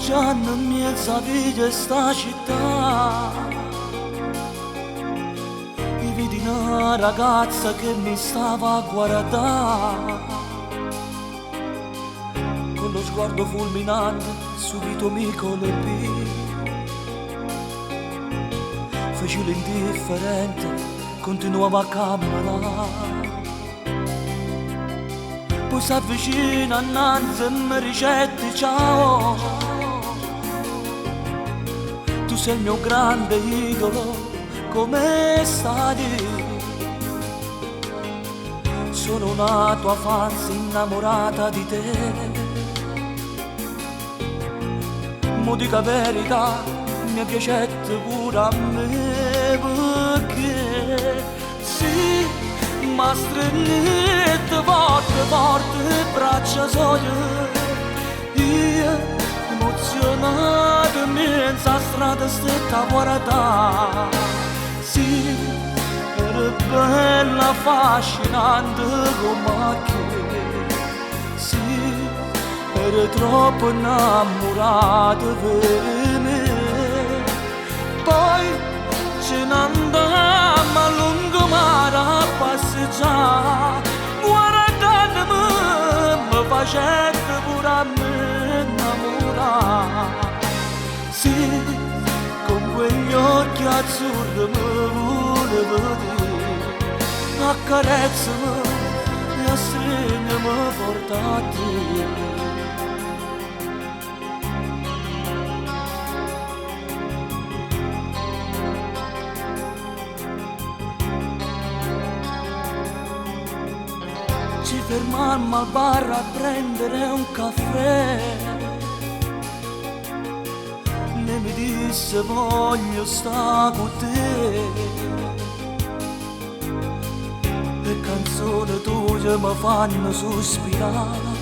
Passeggiando in mezzo a via 'e sta città, I vidi una ragazza che mi stava a guardare. Con lo sguardo fulminante subito mi colpì. Feci l'indifferente, continuavo a camminare. Poi si avvicina annanzi e mi dicette ciao. Tu sei il mio grande idolo, come stai? Sono una tua fan innamorata di te. Mo dico la verità, mi piacete pure a me perché sì, ma stringete forte forte braccia soie. Io emozionato in mezzo a strada stetta a guardare. Sì, era bella, affascinante come che. Sì, era troppo innamorato per me. Poi ce ne andammo a lungomare a passeggiare, guardandomi mi facette pure a me innamorare. Sì, con quegli occhi azzurri mi volevo dire, accarezzami e stringimi forte a te. Ci fermammo al bar a prendere un caffè. Lei mi disse voglio stare con te. E canzoni tue mi fanno sospirare.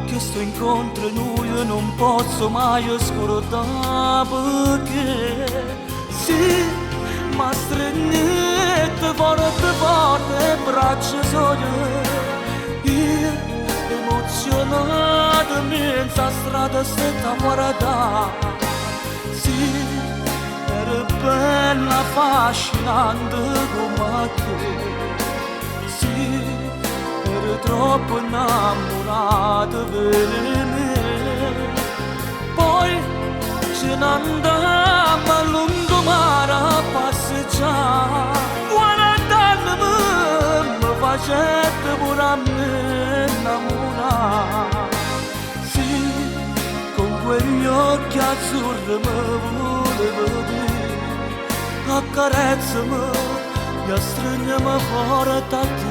Questo incontro noi non posso mai scordare perché sì, ma stringete forte forte braccia soie. Io emozionato in mezzo a strada stetta a guardare. Sì, era bella, affascinante come che. Sì, era troppo innamorato per me. Poi ce ne andammo a lungomare a passeggiare, guardandomi mi facette pure a me innamorare. Sì, con quegli occhi azzurri mi volevo dire, accarezzami e stringimi forte a te.